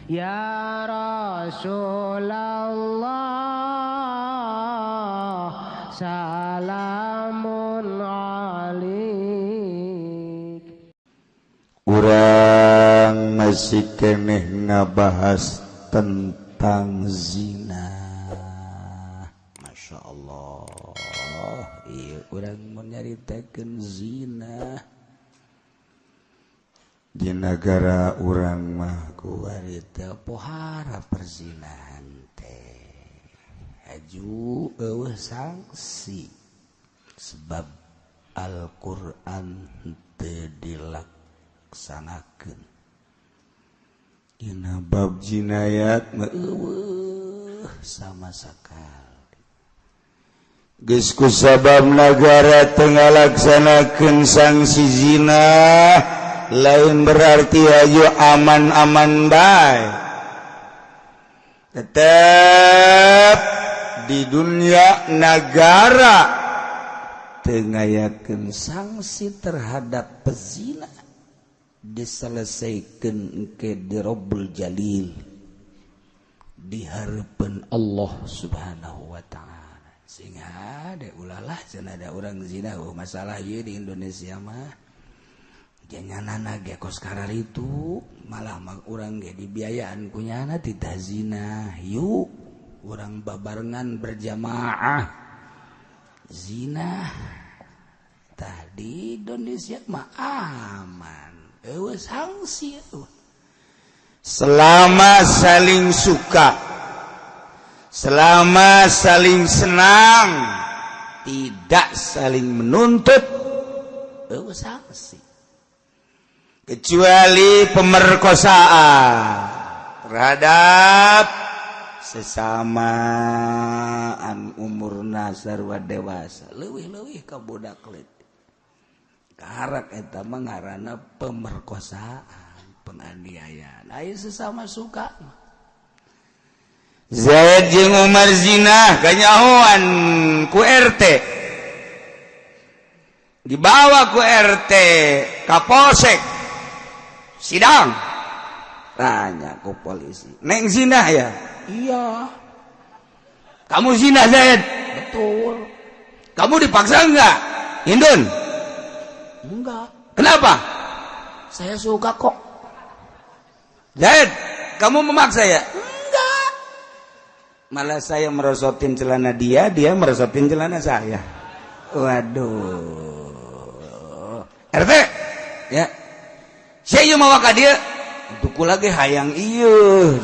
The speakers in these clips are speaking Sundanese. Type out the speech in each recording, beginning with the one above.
Ya Rasulullah salamun alik. Urang masih keneh ngabahas tentang zina. Masya Allah, iya, urang mau nyaritakeun zina di negara urang mah kuari teh pohara perzinahan teh, aju euweuh sanksi sebab Al-Qur'an teu dilaksanakeun. Dina bab jinayat mah euweuh sama sakali. Geus kusabab nagara teu ngalaksanakeun sanksi zina, lain berarti ayo aman-aman bae. Tetep di dunia negara teu ngayakeun sanksi terhadap pezina, diselesaikan ke di Robbul Jalil, di hareupeun Allah Subhanahu wa Ta'ala. Sehingga ada ulalah cenah, ada orang zina. Oh, masalah ieu di Indonesia mah nyanana ge kos itu malah mah urang ge dibiayaan ku nyana tidak zina. Yuk, urang babarengan berjamaah zina. Tadi Indonesia mah aman, euweuh sanksi euweuh. Selama saling suka, selama saling senang, tidak saling menuntut, euweuh sanksi, kecuali pemerkosaan terhadap sesama an umurna sarua dewasa, leuwih-leuwih ka budak leutik. Karak eta mah ngaranna pemerkosaan, penganiayaan. Aya sesama suka mah. Zaid jeung Umar zina, kanyahoan ku RT, dibawa ku RT ka polsek, sidang. Tanya ku polisi, "Neng zina ya?" "Iya." "Kamu zina, Zaid?" "Betul." "Kamu dipaksa enggak, Hindun?" "Enggak." "Kenapa?" "Saya suka kok." "Zaid, kamu memaksa ya?" "Enggak, malah saya merosotin celana dia, dia merosotin celana saya." Waduh, RT ya, saya mau ka dia tuku lagi hayang ieu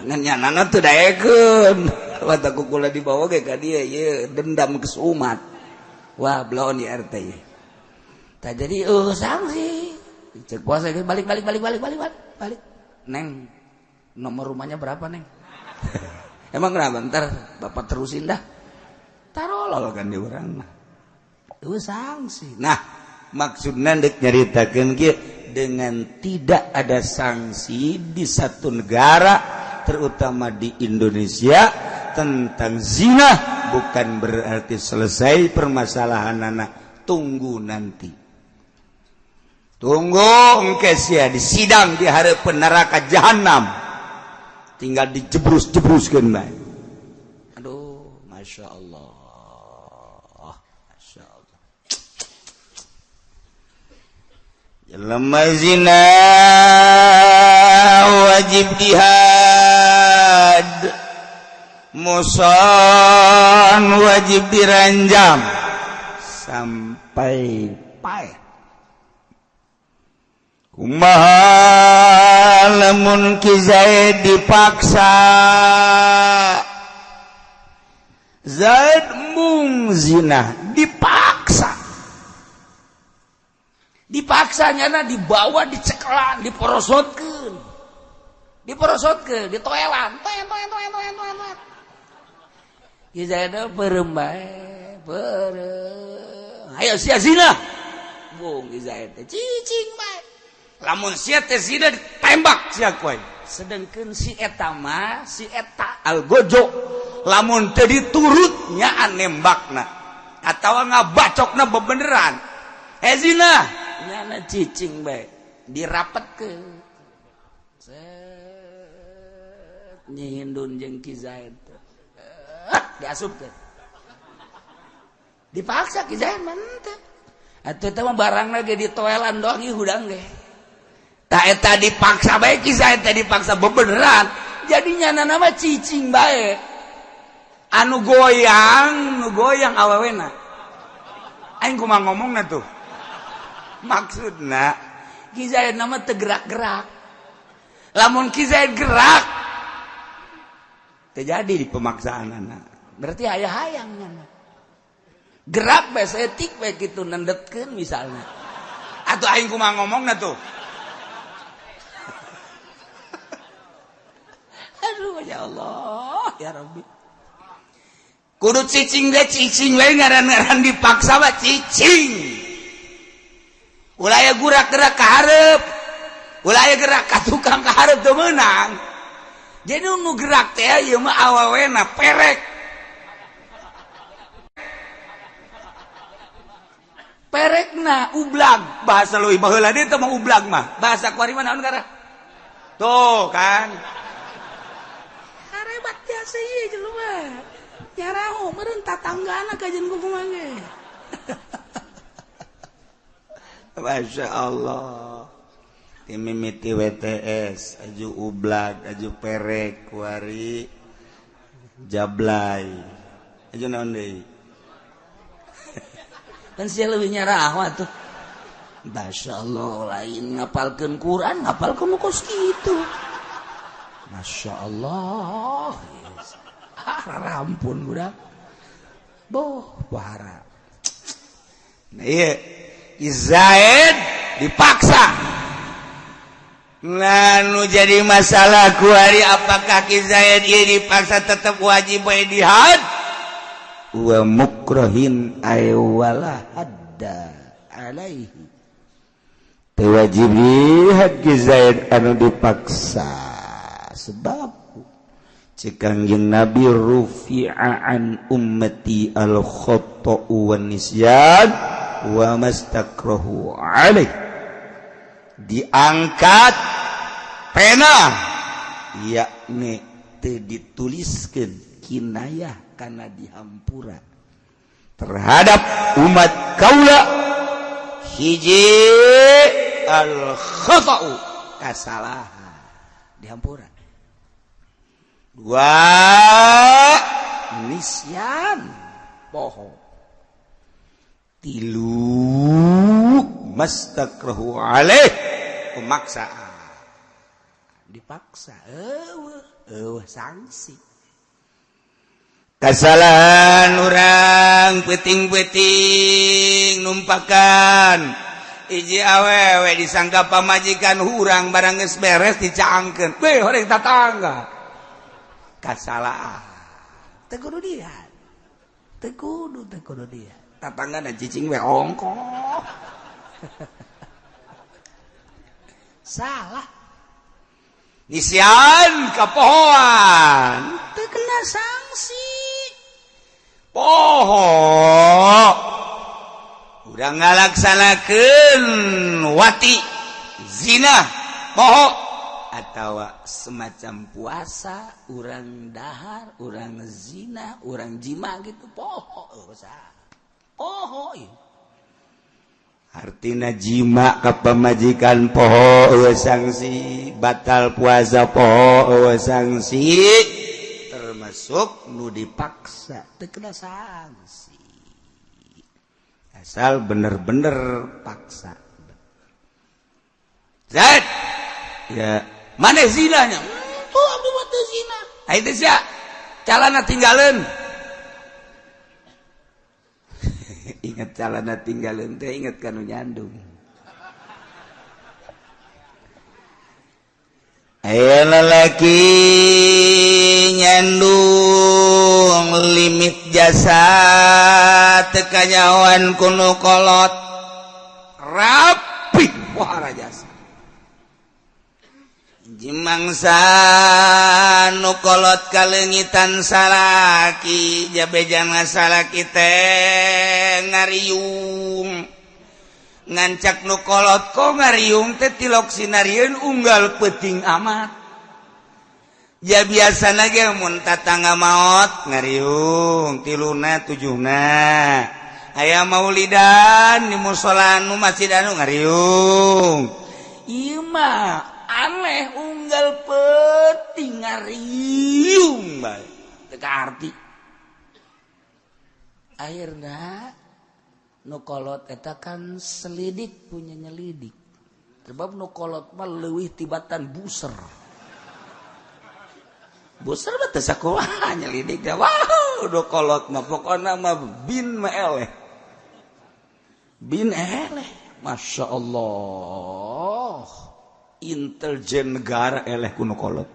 ngan nyanana teu daekeun. Wata kukula dibawa ge ka dia ieu dendam ke umat. Wah, belon di RT ye. Tak jadi sanksi. Cek puasa balik, balik, balik, balik, balik, balik, balik. "Neng, nomor rumahnya berapa, Neng?" "Emang kenapa?" "Ntar bapak terusin dah." Tarolol kan di urang mah sanksi. Nah, maksudnya dek nyaritakeun kieu, dengan tidak ada sanksi di satu negara, terutama di Indonesia, tentang zina, bukan berarti selesai permasalahan anak. Tunggu nanti, tunggu engke sia di sidang di hari neraka jahanam, tinggal dijebrus-jebruskeun bae. Aduh, masya Allah, masya Allah. Jelema zina wajib dihad, muhson wajib diranjam sampai paeh. Kumaha lamun Ki Zaid dipaksa? Zaid mung zina dipaksa, dipaksanya dibawa, dicekelan, diporosotkeun, diporosotkeun, ditoelan, toen toen toen toen toen toen. Ki Zaid beureum bae, beureum. "Ayo sia zina." Bung Ki Zaid teh cicing bae. "Lamun sia teh zina, ditembak sia koy." Sedangkan si eta mah, si eta algojo, lamun teu diturut nyaan nembakna atawa ngabacokna bebeneran. "Eh, zina." Nyana cicing bae, dirapetkeun. Nyi Hindun jeung Ki Zaid diasupkeun. Dipaksa Ki Zaid mah henteu. Atuh teh mah barangna ge ditoelan doang ieu hudang ge. Tah eta dipaksa bae Ki Zaid teh dipaksa bebeneran. Jadi nyana mah cicing bae. Anu goyang, nu goyang awewena. Aing kumaha ngomongna tuh? Maksudna Ki Zaid nama teu gerak-gerak. Lamun Ki Zaid gerak terjadi di pemaksaan. Berarti aya hayang nyana. Gerak bae saeutik bae kitu nendetkeun misalnya. Atuh aing kumaha ngomongna tuh? Aduh ya Allah, ya Rabbi. Kudu cicing ge cicing we ngaran-ngaran dipaksa mah cicing. Ulah aya gerak-gerak ka hareup. Ulah aya gerak ka tukang ka hareup teu meunang. Jadi nu gerak teh ieu mah awewena perek. Perekna ublag, bahasa leuwih baheula deui teh mah ublag mah. Bahasa kuari mah naon karah? Tuh kan. Karebat jasa ieu jelema. Nyaraho meureun tatanggana kajeun kumaha ge. Masya Allah. Timimiti WTS aju ublag aju perek kuari jablay aju naon deui kan sia leuwih nyaraho atuh. Masya Allah lain ngapalkeun Quran ngapalkeun kos kitu. Masya Allah rampun budak boh wahara. Nah ieu Zaid dipaksa. Lalu jadi masalah kuari apakah Ki Zaid ieu dipaksa tetap wajib bae dihad wa mukrohin ay wala hadda alaihi. Teu wajib dihad Ki Zaid anu dipaksa sebab cek Kangjeng Nabi rufi'a an ummati al khata'u wan nisyan wa mastakrahu alaih. Diangkat pena yakni teu dituliskeun kinayah kana dihampura terhadap umat kaula hiji al khata'u kasalahan dihampura, dua nisyan poho, tilu mastakrahu alaih pemaksaan dipaksa eueuh sanksi. Kesalahan urang peuting-peuting numpakan hiji awewe disangka pamajikan urang barang geus beres dicaangkeun we horeng tatangga. Kasalahan teu kudu dia teu kudu dia tatanggana cicing we ongkoh. Salah nisyan kapohoan teu kena sanksi poho udah ngalaksanakeun wati zina poho atawa semacam puasa urang dahar urang zina urang jima gitu poho poho ieu. Artina jima ka pamajikan poho eueuh sanksi, batal puasa poho eueuh sanksi, termasuk nu dipaksa teu kena sanksi asal bener-bener paksa. Zaid ya mana zinanya tuh abdi mah teu zina. Ai teh sia calana tinggaleun. Ingat calana tinggaleun teh ingat kanu nyandung. Aya lalaki nyandung limit jasa teu kanyahoan ku nu kolot rapi wahara jasa. Jimangsa nu kolot kaleungitan salaki jabejana salaki teh ngariung ngancak nu kolot ko ngariung teh tilok sinarieun unggal peuting amat. Ya biasa lagi mun tatangga maot ngariung tiluna tujuhna. Aya maulidan di musola anu masjid anu ngariung. Ieu mah aneh unggal peuting ngariung bae. Teu kaarti. Akhirna nu kolot eta kan selidik punya nyelidik. Sebab nu kolot mah leuwih tibatan buser. Buser mah teu sakumaha nyelidik teh. Wah, nu kolot mah pokona mah bin mah eleh. Bin eleh. Masya Allah. Intelijen negara eleh ku nu kolot.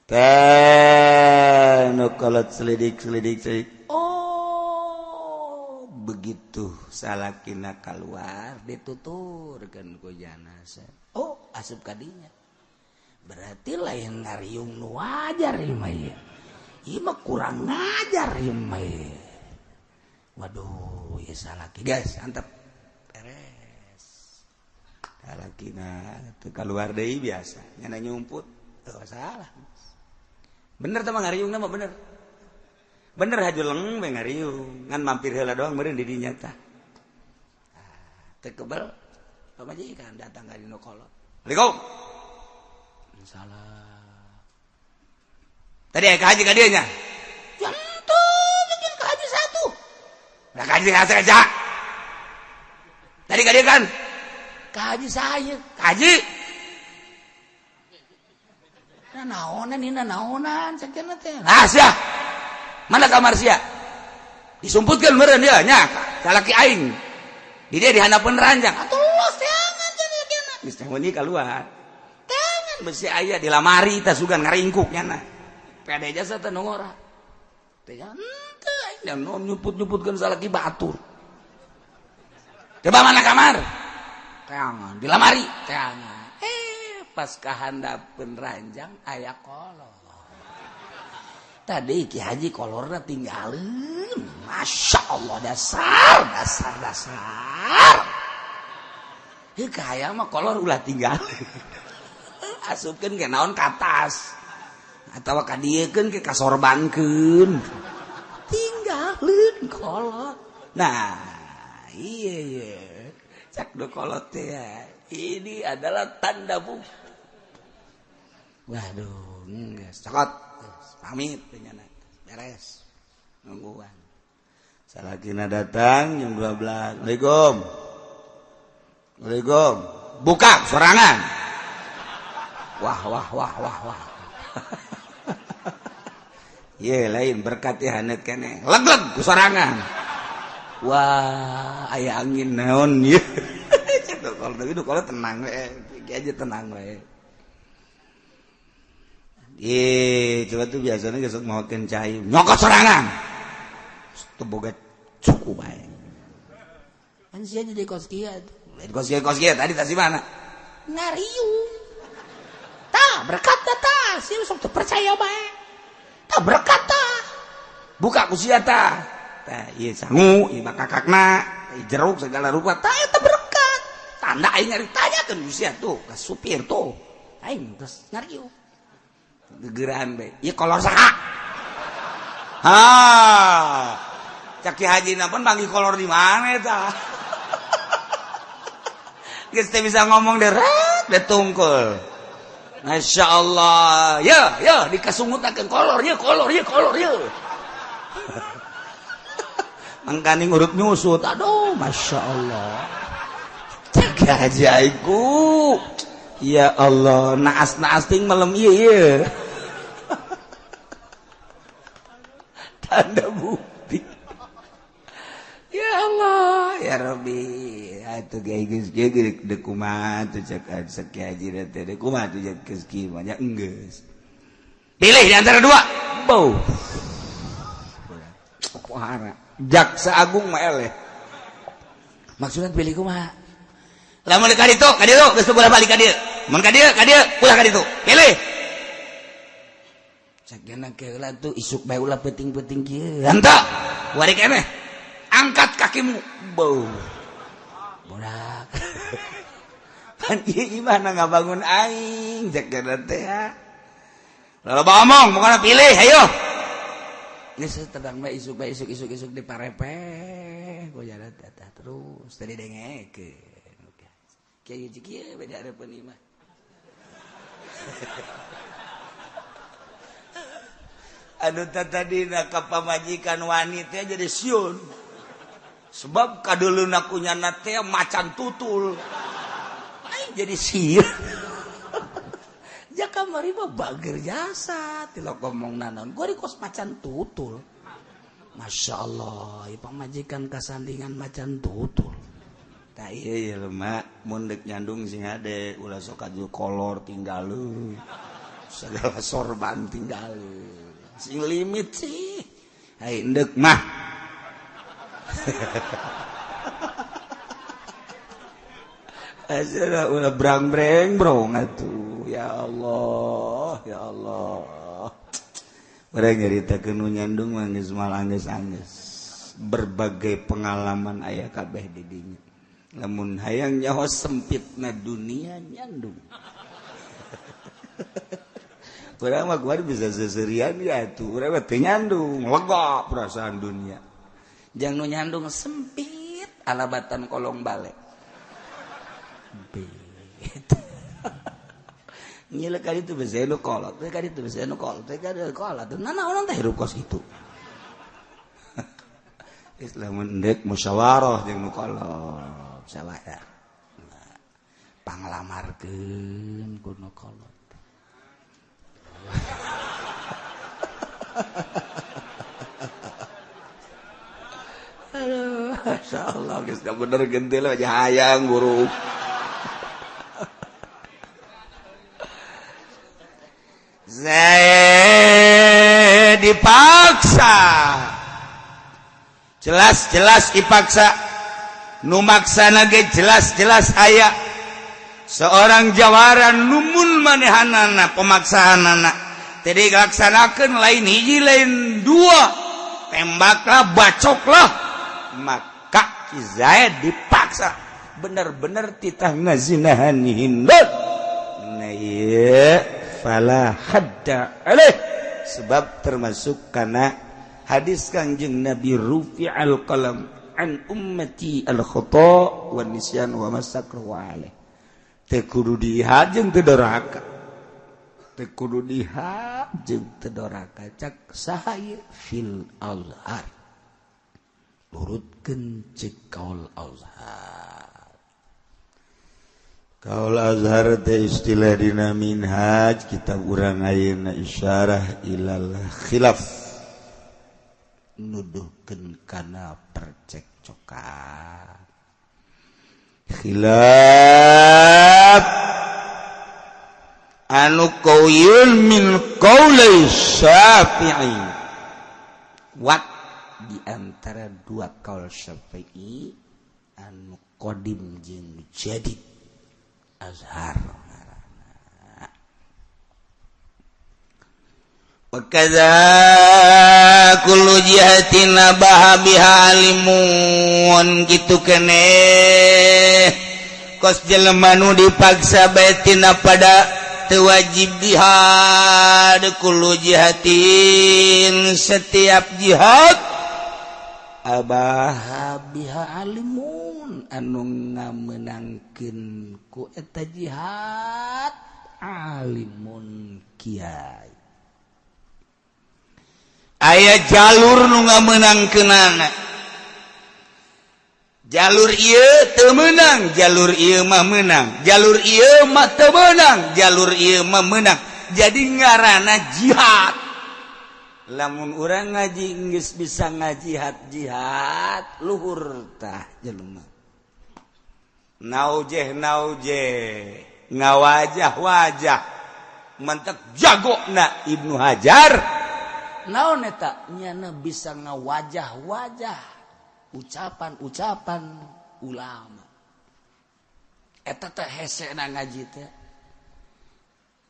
Teh nu kolot selidik selidik selidik. Oh, begitu salakina keluar dituturkeun ku janazah. Oh, asup kadinya. Berarti lain ngariung nu wajar ieu mah ieu. Ieu mah kurang ngajar ieu mah ieu. Waduh, ieu salaki guys, antep. Beres. Salakina teu keluar deui biasa, nyana nyumput, teu salah. Bener teh mah ngariungna mah bener. Bener hajuleng we ngariung, ngan mampir heula doang meureun di dinya tah. Teu kebel pamajikan datang ka dinu kolot. Assalamualaikum. Salah. Tadi aya ka haji ka dieu nya. Tentu bikin ka haji satu. Nah, ka haji aja. Tadi ka dieu kan? Ka haji saya, ka haji. Nah, naonan ini naonan sakieu teh. Nah, sia. Mana kamar sia? Disumputkeun meureun dia nya, salaki aing. Di dia dihanapeun ranjang. Atuh los teangan cenah kieu. Geus teh meuni kaluar. Teangan besi aya di lamari tah sugan ngaringkuk nyana. Pede jasa teh nu ngora. Teh henteu aing da nyumput-nyumputkeun salaki batur. Coba mana kamar? Teangan di lamari, teangan. Pas kahandapeun ranjang aya kolor. Tadi Ki Haji kolorna tinggalin. Masya Allah dasar dasar dasar. Heuh kaya mah kolor ulah tinggalin. Asupkeun ke naon ka tas. Atawa ka dieukeun ke kasorbankeun. Tinggalin kolor. Nah, iya iya. Cak do kolot teh ya. Ini adalah tanda bukti. Waduh, geus cokot. Pamit nyana. Beres. Nungguan. Salakina datang jam 12. Assalamualaikum. Assalamualaikum. Buka sorangan. Wah wah wah wah wah. Ye lain berkat ya hanet keneh. Leg-leg ku sorangan. Wah, aya angin naon ye. Kalau tapi kalau tenang we, aja tenang we. Ye, coba tuh biasanya gesok mawakeun cai, nyokot sorangan. Teu boga cukup bae. Kan sia jadi kos kieu tuh. Lain kos kieu kos kieu tadi tas di mana? Ngariung. Tah, berkat tah, sia sok teu percaya bae. Tah berkat tah. Buka ku sia tah. Tah, ieu sangu, ieu bakakakna, ieu jeruk segala rupa. Tah eta berkat. Tanda aing ngari tanyakeun ku sia tuh, ka supir tuh. Aing terus ngariung. Gegeran bae. Ieu kolor saha? Ha. Cak Ki Haji na pun manggih kolor di mana eta? Geus teu bisa ngomong deret deh tungkul. Masya Allah. Ya, ya dikasungutakeun kolor ya, kolor ya, kolor ya. Mangkani ngurut nyusut. Aduh, Masya Allah. Cak Ki Haji aingku. Ya Allah, naas-naas ting malam ieu ieu. Tanda bukti. Ya Allah, ya Rabbi. Atuh geus geus deuk kumaha tuh cek cek Haji teh deuk kumaha tuh cek geus kieu mah nya enggeus. Pilih di antara dua. Bau. Pohara. Jaksa Agung mah eleh. Maksudnya pilih kumaha? Lamun ka ditu, ka ditu geus ulah balik ka dieu. Mun ka dieu, ka dieu, ulah ka ditu. Pilih. Cek dena keula tuh isuk bae ulah penting-penting kieu. Henteu. Wari keneh. Angkat kakimu. Bau. Bodak. Pan ieu imah na ngabangun aing cek teh. Loba omong, pokona pilih, ayo. Geus tebang bae isuk bae isuk isuk isuk diparepeh ku jalan teh terus tadi dengekeun. Kieu kieu beda hareupeun imah. Aduh tadi ka pamajikan wanita jadi siun. Sebab kadeuleuna ku nyana teh macan tutul. Aing jadi sieun. Ja kamari mah bager jasa tilok ngomong naon gua di kos macan tutul. Masya Allah, ieu pamajikan kasandingan macan tutul. Tah ieu ieu lemah mun deuk nyandung sing hade ulah sok aju kolor tinggaleuh. Segala sorban tinggaleuh. Sing limit sih. Hai endek mah. Asal ulah brang-breng brong atuh. Ya Allah, ya Allah. Urang nyaritakeun nu nyandung mah geus moal anggeus-anggeus. Berbagai pengalaman aya kabeh di dinya. Lamun hayang nyaho sempitna dunia nyandung. Urang mah kuari bisa seserian ya tuh. Urang mah teu nyandung, lega perasaan dunia. Jang nu nyandung sempit alabatan kolong bale. Sempit. Nyilek kali itu bisa nu kolot, kali itu bisa nu kolot, kali itu kolot. Nah, orang teh hirup kos itu. Islam endek musyawarah jeung nu kolot, musyawarah. Panglamarkeun ku nu kolot. Aduh, masyaallah geus bener gentil aja hayang buruk. Zaid dipaksa. Jelas-jelas dipaksa. Nu maksana ge jelas-jelas aya seorang jawara numun manehanana pemaksaanana. Tadi dilaksanakeun lain hiji lain dua. Tembaklah, bacoklah. Maka Ki Zaid dipaksa bener-bener titah ngazinahan Hindun. Nah ieu fala hadda alaih, sebab termasuk karena hadis Kangjeng Nabi rufi'al qalam an ummati al khata wan nisyan wa masakru alaih. Teu kudu dihad jeung teu doraka, teu kudu dihad jeung teu doraka. Cak saha ieu fil azhar, turutkeun ceuk kaul azhar. Kaul azhar teh istilah dina minhaj kitab urang ayeuna isyarah ilal khilaf, nuduhkeun kana percekcokan. Khilaf anu qaulun min qauli Syafi'i, wat di antara dua kaul Syafi'i anu qadim jeung jadid azhar. Wa kadza kullu jihatin abaha biha alimun, kitu keneh kos jelema nu dipaksa bae tina pada teu wajib jihad. Kullu jihatin setiap jihad abaha biha alimun anu ngamenangkeun ku eta jihad alimun kiai. Aya jalur nu ngamenangkeunana, jalur ieu teu meunang, jalur ieu mah meunang, jalur ieu mah teu meunang, jalur ieu mah meunang. Jadi ngaranna jihad. Lamun urang ngaji geus bisa ngajihad jihad luhur tah jelema. Naujeh naujeh ngawajah wajah mantek jago na Ibnu Hajar. Naon eta nyana bisa ngawajah wajah ucapan-ucapan ulama. Eta teh hesena ngaji teh.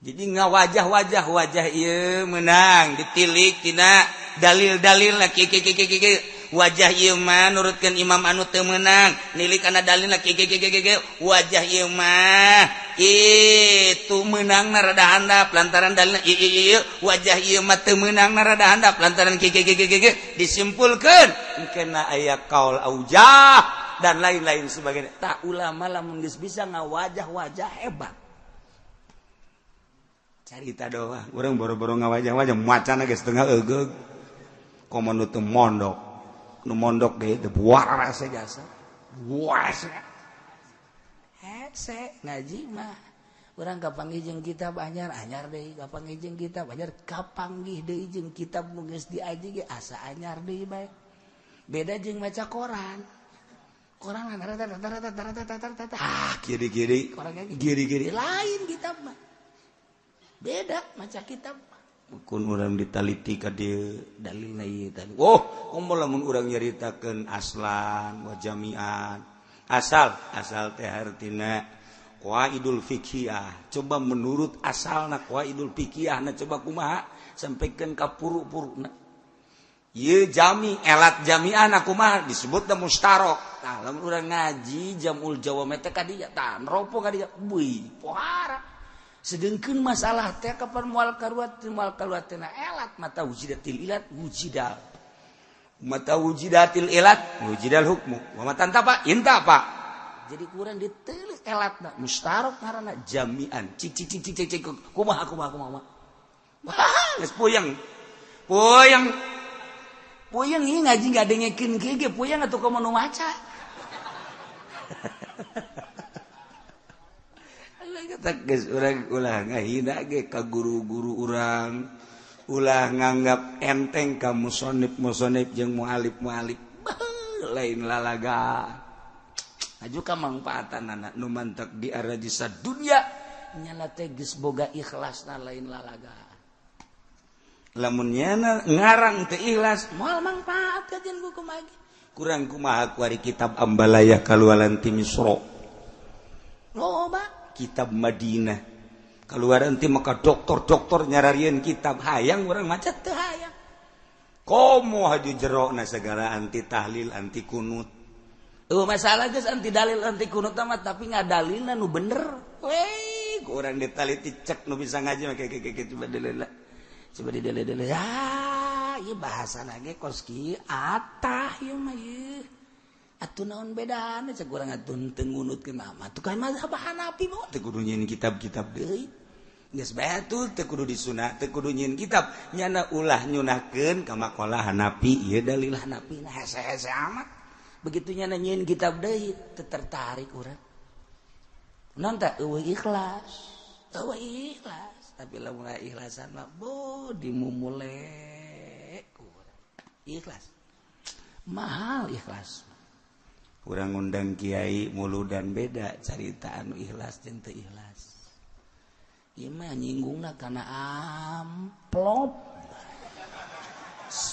Jadi ngawajah-wajah wajah ieu menang ditilik tina dalil-dalilna kieu kieu kieu kieu. Wajah ieu mah nurutkeun imam anu teu meunang, nilik kana dalilna kieu kieu kieu kieu. Wajah ieu mah itu meunangna rada handap lantaran dalilna ieu ieu ieu. Wajah ieu mah teu meunangna rada handap lantaran kieu kieu kieu kieu. Disimpulkeun engkena aya kaul aujah dan lain-lain sebagainya. Tak ulama lamun geus bisa ngawajah-wajah hebat. Carita doang, urang boro-boro ngawajah-wajah macana geus setengah egeug. Komo nu teu mondok, nu mondok ge teu waras jasa. Waras. Hese ngaji mah. Urang kapanggih jeung kitab anyar, anyar deui, kapanggih jeung kitab anyar, kapanggih deui jeung kitab nu geus diaji ge asa anyar deui bae. Beda jeung maca koran. Koran ah kiri-kiri, kiri-kiri lain kitab mah. Beda maca kitab mah. Kun urang ditaliti ka dieu dalilna ieu tadi. Oh, komo lamun urang nyaritakeun aslan wa jami'an. Asal, asal teh hartina qawaidul fiqhiyah. Coba menurut asalna qawaidul fiqhiyah na coba kumaha sampaikan ka puru-puruna. Ieu jami elat jami'an kumaha disebutna mustarok. Tah lamun urang ngaji jamul jawami teh ka dieu tah ropo ka dieu. Buih, pohara. Sedengkeun masalah teh kapan moal karuat tina elat mata wujidatil ilat wujidal. Mata wujidatil ilat wujidal hukmu. Wa mata intapa intapa. Jadi kurang diteuleuh elatna mustarok ngaranna jami'an. Cik cik cik cik cik kumaha kumaha kumaha. Wah, geus puyeng. Puyeng. Puyeng ieu ngaji ngadengekeun kieu ge puyeng atuh komo nu maca. Geus urang ulah ngahina ge ka guru-guru urang, ulah nganggap enteng ka musonib-musonib jeung mualif-mualif. Lain lalaga. Aju ka mangpaatanana nu mantak di arajisa dunya nyana teh geus boga ikhlasna lain lalaga. Lamun nyana ngarang teu ikhlas moal mangpaat kajian buku magi. Kurang kumaha kuari kitab Ambalayah kaluaran ti Misro. Loba kitab Madinah keluaran ti maka doktor-doktor nyararieun kitab hayang urang maca teu hayang. Komo haju jerona segala anti tahlil anti kunut. Eueuh masalah geus anti dalil anti kunut mah tapi ngadalilna nu bener. Weh, ku urang ditaliti cek nu bisa ngaji mah kayak coba dalil. Coba didalil-dalil. Ya, ieu bahasana ge kos kieu atah ieu mah ieu. Atuh naon bedana cek urang atuh teu ngunutkeun mah atuh ka mazhab Hanafi mah teu kudu nyieun kitab-kitab deui. Geus bae atuh teu kudu disunah, teu kudu nyieun kitab. Nyana ulah nyunahkeun ka maqalah Hanafi ieu dalil Hanafi nah hese-hese amat. Begitu nyana nyieun kitab deui teu tertarik urang. Naon tah eueuh ikhlas. Eueuh ikhlas. Tapi lamun ikhlasan mah bo dimumule urang. Ikhlas. Mahal ikhlas. Urang ngundang kiai muludan beda carita anu ikhlas jeung teu ikhlas. Ieu mah nyinggungna kana amplop.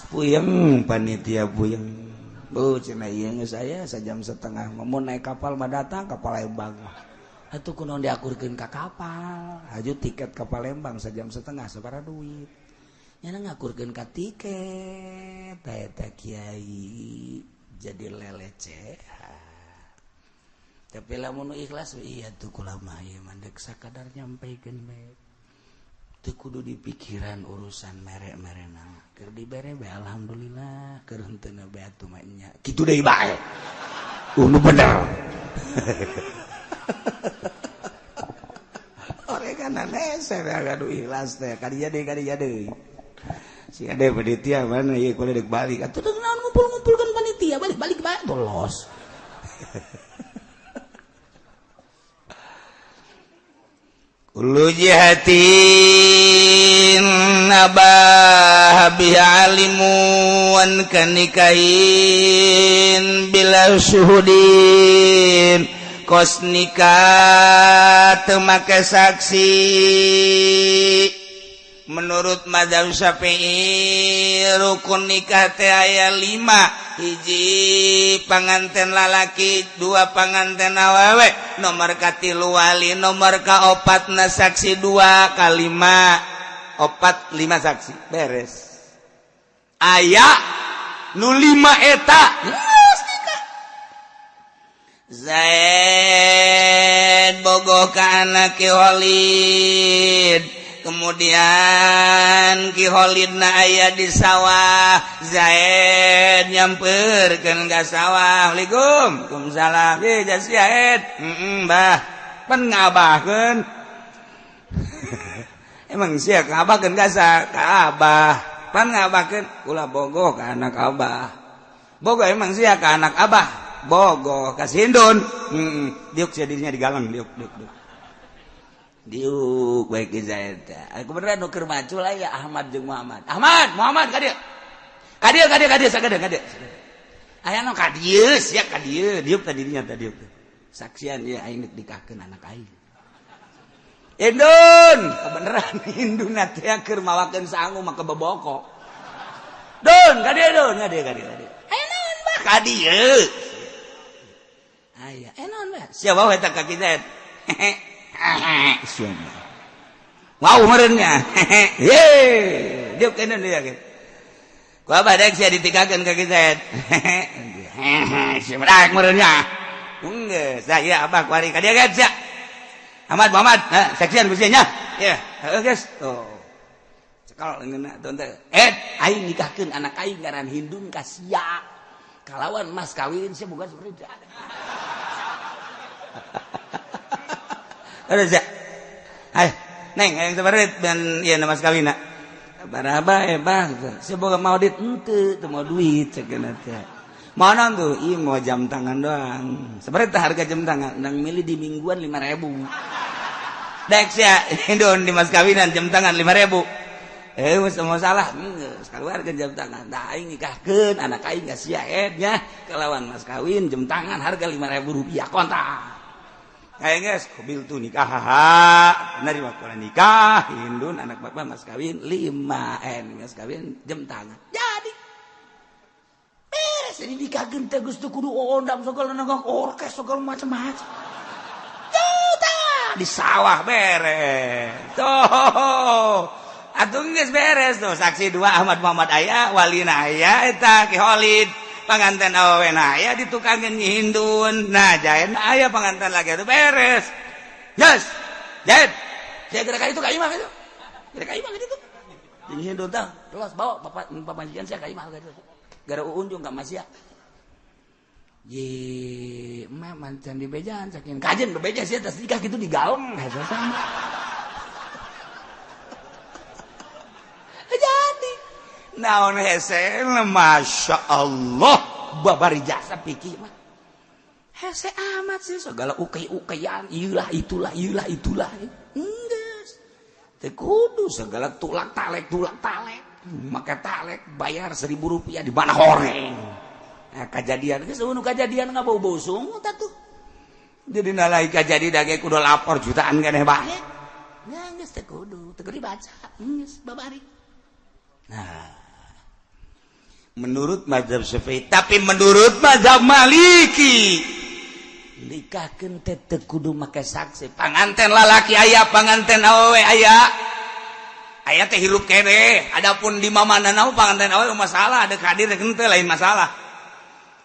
Puyeng panitia puyeng. Bu cenah ieu geus aya sajam setengah mun naik kapal mah datang ka Palembang. Atuh kunaon diakurkeun ka kapal. Haju tiket ka Palembang sajam setengah sabaraha duit. Nyana ngakurkeun ka tiket eta kiai jadi lelecehan. Tapi lamun ikhlas iya tuh kula mah ieu mah deuk sakadar nyampaikeun bae. Teu kudu dipikiran urusan mere-merena. Keur dibere bae alhamdulillah, keur henteu bae atuh mah nya. Kitu deui bae. Nu bener. Oregan hese gaduh ikhlas teh kadinya deui kadinya deui. Si ade panitia mana ieu kula deuk balik. Atuh naon ngumpul-ngumpulkeun panitia balik-balik bae tuh los. Kullu jihatin abah biha alimun kanikahin bila syuhudin kos nikah teu make saksi. Menurut mazhab Syafi'i rukun nikah teh aya 5. Hiji panganten lalaki, 2 panganten awewe, nomor katilu wali, nomor kaopatna saksi 2 kalima, 4 5 saksi beres. Aya Nu 5 eta. Geus nikah. Zaid bogoh ka anak Ki Khalid. Kemudian Ki Khalid na aya di sawah, Zaid nyamperkeun ka sawah. Assalamualaikum. Waalaikumsalam. Ye Zaid. Heeh, Bah. Pan ngabahkeun. Emang sia ngabahkeun ka ka Abah. Pan ngabahkeun ulah bogoh ka anak Abah. Bogoh emang sia ka anak Abah. Bogoh ka Hindun. Heeh, diuk sia dirinya digalang diuk diuk diuk. Diuk baik Zaid. Aku beneran nu keur macul aya Ahmad jeung Muhammad. Ahmad, Muhammad ka dieu. Ka dieu ka dieu ka dieu sagede ka dieu. Aya nu ka dieu sia ka dieu, diuk tadi dinya tadi diuk. Saksian ieu aing deuk nikahkeun anak aing. Hindun, kebeneran Hindun teh keur mawakeun sangu mah kebeboko. Dun, ka dieu dun, ka dieu ka dieu ka dieu. Aya naon bah ka dieu. Aya, naon bah? Sia bawa eta ka Ki Zaid. Wow merenya. Ye, diuk kene dia gitu. Ku abah dek sia ditikakeun ka Ki Zaid. Sia medak merenya. Geus, saya abah kuari ka dieu geus sia. Ahmad Muhammad, nah, saksian ku sia nya. Ya, heuh geus. Oh. Cekal ngeuna teu teh. Aing nikahkeun anak aing ngaran Hindun ka sia. Kalawan mas kawin sia boga seperti. Ada sia. Hai, neng hayang sabarit dan ieu mas kawinna. Baraba bah, sia boga mau duit henteu, teu mau duit cenah teh. Mau naon tuh? Ih mau jam tangan doang. Sabarit teh harga jam tangan, nang milih di mingguan 5.000. Dek sia Hindun di mas kawinan jam tangan 5.000. Mau salah, geus kaluarkeun jam tangan. Tah aing nikahkeun anak aing ka sia nya kalawan mas kawin jam tangan harga 5.000 rupiah kontak. Kayak guys, mobil tuh nikah, nerima kula nikah, Hindun anak bapak mas kawin 5 mas kawin jam tangan. Jadi beres ini nikahkeun teh geus teu kudu ondam segala nagak orkes segala macam-macam. Tuh di sawah beres. Tuh. Atuh geus beres tuh saksi 2 Ahmad Muhammad aya, walina aya eta Ki Khalid. Panganten awena aya ditukangkeun Nyi Hindun. Nah, jaen aya panganten lagi itu beres. Yes. Jaen. Saya gerak itu ka imah itu. Gerak ka imah itu. Nyi Hindun tah, terus bawa bapak pamajikan sia ka imah gitu. Gara uun jeung ka Masya. Ye, emak mancan di bejaan saking kajen bebeja sia tas nikah kitu digaleng hese sama. Jadi naon hese Masya Allah babari jasa pikir mah hese amat sih segala ukai-ukaian iyalah itulah iyalah itulah geus teu kudu segala tulak talek make talek bayar 1.000 rupiah di mana horeng. Nah kajadian geus nu kajadian ngabau-bau sungut atuh jadi nalai kajadi dage kudu lapor jutaan keneh bae nya geus teu kudu dibaca geus babari. Nah, menurut mazhab Syafi'i, tapi menurut mazhab Maliki nikahkeun teh teu kudu make saksi. Panganten lalaki aya, panganten awewe aya. Aya teh hirup keneh. Adapun di mamana panganten awewe masalah, ada hadir henteu lain masalah.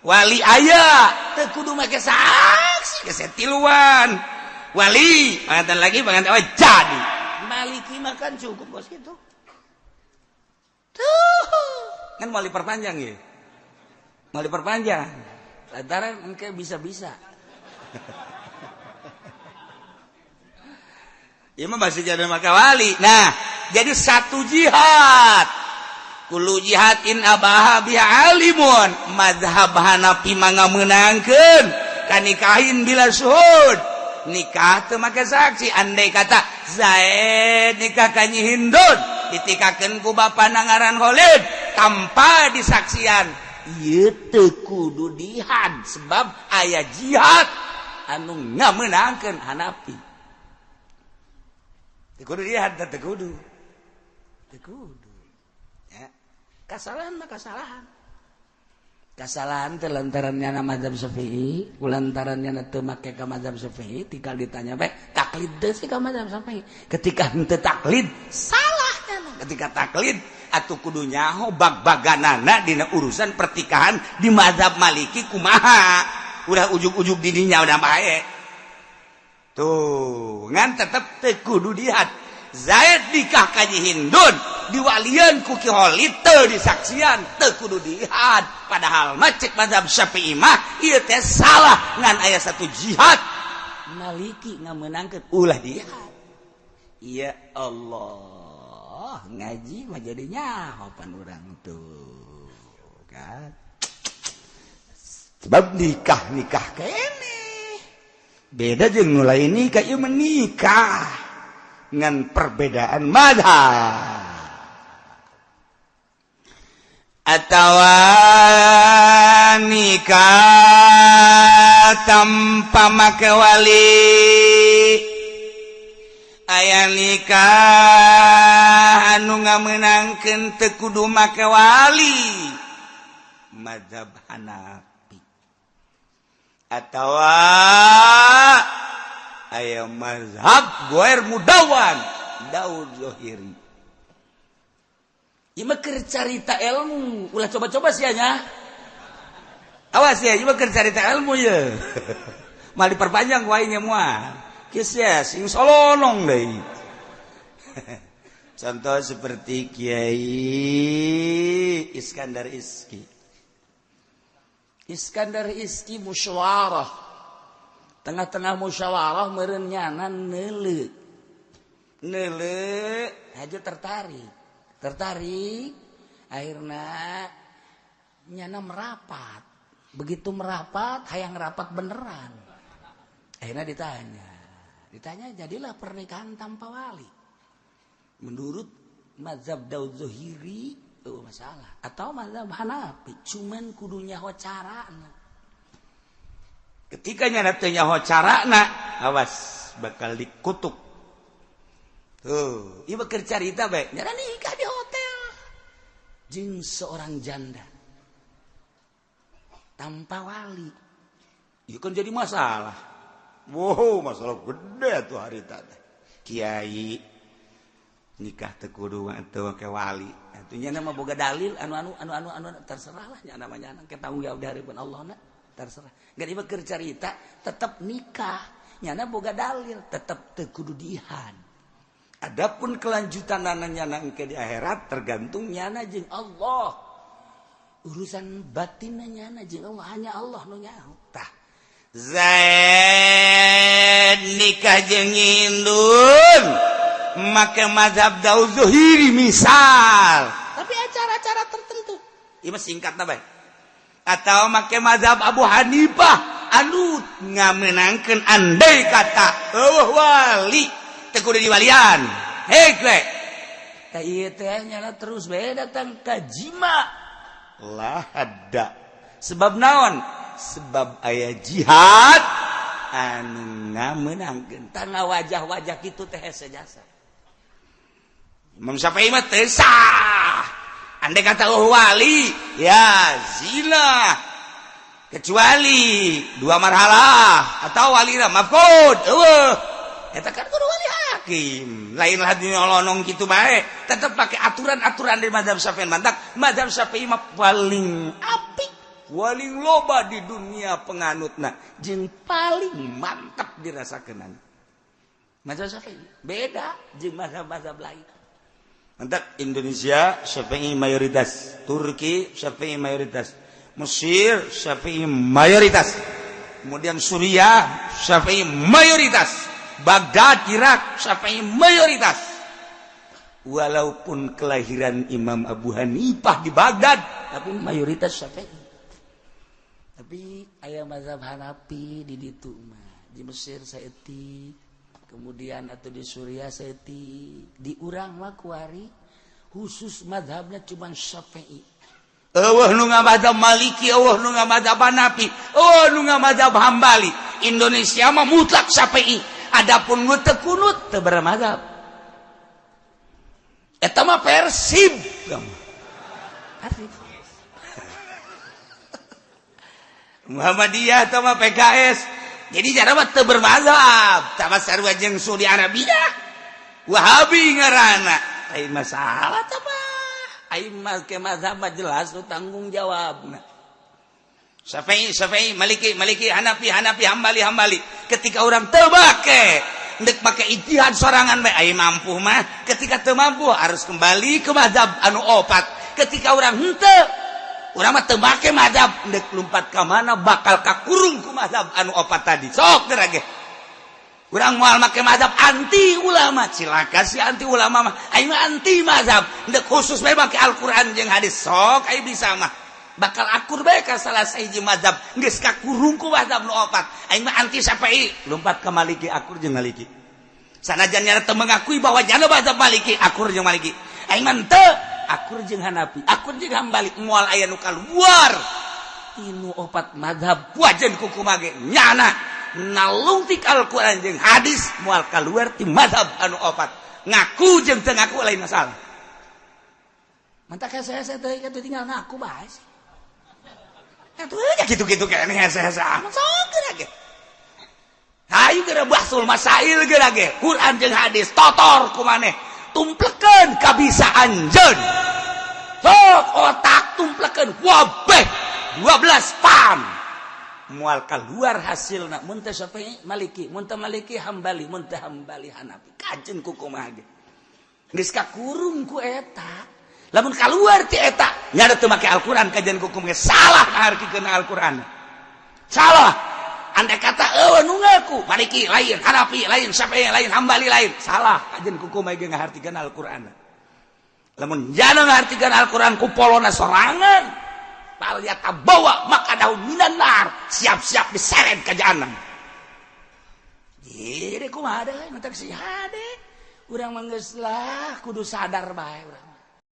Wali aya teu kudu make saksi, geus tiluan. Wali panganten lagi panganten awewe jadi. Maliki mah kan cukup bos gitu. Tuh, kan mau diperpanjang ya, mau diperpanjang. Lantaran engke bisa-bisa. Ya mah masih jadi maka wali. Nah, jadi satu jihad. Kullu jihadin abaha biha alimun. Mazhab Hanafi mah ngamenangkeun kanikahin bila suhud. Nikah teu make saksi. Andai kata Zaid nikah ka Nyi Hindun, ditikakeun ku bapana ngaran Khalid tanpa disaksian, ieu teu kudu dihad sebab aya jihad anu ngamenangkeun Hanafi. Teu kudu dihad, teu kudu. Teu kudu. Ya. Kasalahan mah kasalahan. Kasalahan teh lantaran nyana mazhab Syafi'i, lantaran nyana teu make ka mazhab Syafi'i, tinggal ditanya bae, taklid teu sih ka mazhab Syafi'i. Ketika henteu taklid, salah nyana. Ketika taklid, Atuh kudu nyaho bag-baganana dina urusan pertikahan di mazhab Maliki kumaha. Udah ujug-ujug didinya udah bae. Tuh, ngan tetep teu kudu dihad. Zaid nikah ka Nyi Hindun diwalian ku Ki Khalid teu disaksian, teu kudu dihad. Padahal mah cek mazhab Syafi'i mah ieu teh salah, ngan aya satu jihad Maliki ngamenangkeun ulah dihad. Ya Allah, ngaji mah jadi nyaho pan urang tuh kan. Sebab nikah nikah kene beda jeung nu lain nikah, ieu menikah ngan perbedaan madhab atawa nikah tanpa make wali. Aya nikah anu ngamenangkeun teu kudu make wali, mazhab Hanafi, atawa aya mazhab goer mudawan Daud Zohiri. Ieu mah keur carita ilmu, ulah coba-coba sia nya. Awas ya, ieu mah keur carita ilmu ye. Mal diperpanjang ku aing moal. Geus ya, sing solonong deui. Contoh seperti Kiai Iskandar Iski. Iskandar Iski musyawarah. Tengah-tengah musyawarah meureun nyana neuleu. Neuleu aja tertarik. Tertarik akhirnya nyana merapat. Begitu merapat hayang rapat beneran. Akhirnya ditanya. Ditanya, jadilah pernikahan tanpa wali. Menurut mazhab Daud Zohiri oh, masalah atau mazhab Hanafi, cuman kudu nyaho carana. Ketika nyana teu nyaho carana, awas bakal dikutuk. Tuh, ieu keur carita bae. Nyana nikah di hotel jeung seorang janda tanpa wali. Ieu kan jadi masalah. Wow, masalah gede tuh hari tadi. Kiai nikah teu kudu teu make wali. Atuh nya mah boga dalil anu anu anu anu anu, terserah lah nya namanya ke tanggung jawab dari pun Allah na terserah. Gak ieu keur carita tetep nikah. Nyana boga dalil tetep teu kudu dihan. Adapun kelanjutan nyana engke di akhirat tergantung nyana jeung Allah. Urusan batinna nyana jeung Allah, hanya Allah nu nyaho. Tah, Zaid nikah jeung Hindun make mazhab Daud Zuhiri misal, tapi acara-acara tertentu ieu mah singkatna bae, atau make mazhab Abu Hanifah anu ngamenangkeun andai kata eueuh wali teu kudu diwalian. Hei we tah, ieu teh nyana terus bae datang ka jima lah ada. Sebab naon? Sebab aya jihad anu ngamenangkeun tangga wajah-wajah kitu teh hese jasa. Imam Syafi'i mah teu sah. Andai kata oh wali ya zina, kecuali dua marhalah atau wali mafqud eueuh, eta kan kudu wali hakim. Lain lah nyolonong kitu bae, tetep pakai aturan-aturan dari mazhab Syafi'i. Mantak mazhab Syafi'i mah paling apik, paling loba di dunia penganutna, jeung paling mantap dirasakeun mazhab Syafi'i, beda jeung mazhab-mazhab lain. Mantap Indonesia Syafi'i mayoritas, Turki Syafi'i mayoritas, Mesir Syafi'i mayoritas, kemudian Suriah Syafi'i mayoritas, Baghdad Irak Syafi'i mayoritas. Walaupun kelahiran Imam Abu Hanifah di Baghdad, tapi mayoritas Syafi'i. Tapi aya mazhab Hanafi di ditu mah, di Mesir saeutik, kemudian atau di Suriah saeutik, di urang mah kuari khusus mazhabnya cuma Syafi'i. Eueuh nu ngamadzhab Maliki, eueuh nu ngamadzhab Hanafi, eueuh nu ngamadzhab Hambali. Indonesia mah mutlak Syafi'i. Adapun nu teu kunut teu bermadzhab. Eta mah Persib. Persib. Muhammadiyah atau mah PKS. Jadi cara mah teu bermadzhab. Tama sarua jeung Saudi Arabia. Wahabi ngaranna. Lain masalah tah mah. Aing make mazhab mah jelas nu tanggung jawab. Syafi'i, Syafi'i, Maliki, Maliki, Hanafi, Hanafi, Hambali, Hambali. Ketika orang teu make, ndek make ijtihad sorangan bae, aing mampu mah. Ketika teu mampu, harus kembali ke mazhab anu opat. Ketika orang henteu, urang mah teu make mazhab, ndek lumpat ka mana bakal kakurung ku mazhab anu opat tadi. Sok geura ge. Urang moal make mazhab, anti ulama, cilaka si anti ulama mah. Aing mah anti mazhab, ndek khusus bae make Al-Qur'an jeung hadis. Sok aing bisa mah. Bakal akur bae ka salah sahiji mazhab, geus kakurung ku mazhab nu opat. Aing mah anti Syafi'i, lompat ka Maliki, akur jeung Maliki. Sanajan nyana teu mengakui bahwa nyana mazhab Maliki, akur jeung Maliki. Aing mah teu akur jeung Hanafi, akur jeung Hambali, moal aya nu kaluar tinu opat mazhab. Wajen kukumaha ge nyana nalungtik Al-Qur'an jeung hadis, moal kaluar ti mazhab anu opat. Ngaku jeung teu ngaku lain masalah. Mantak saya teh tinggal ngaku bae sih. Gitu-gitu ayo bahsul masail ge Quran jeung hadis totor ku maneh, tumplekeun kabisa anjeun, sok otak tumplekeun wabeh 12 pam, moal keluar hasilna. Mun teu Syafi'i, Maliki, mun teu Maliki, Hambali, mun teu Hambali, Hanafi. Kajen ku kumaha ge geus kakurung ku eta. Lamun keluar ti eta, nyada teu make Al-Qur'an, kajian hukum ge salah, ngahartikeun Al-Qur'an salah. Andai kata eueuh nu ngaku Maliki lain, Hanafi lain, Syafi'i lain, Hambali lain, salah. Kajian hukum ge ngahartikeun Al-Qur'an. Lamun jana ngahartikeun Al-Qur'an ku polona sorangan, fal yatabawwa maq'adahu minan nar, siap-siap diseret ka jahanam. Jadi kumaha deui, matak si hade urang mah geus lah, kudu sadar bae urang.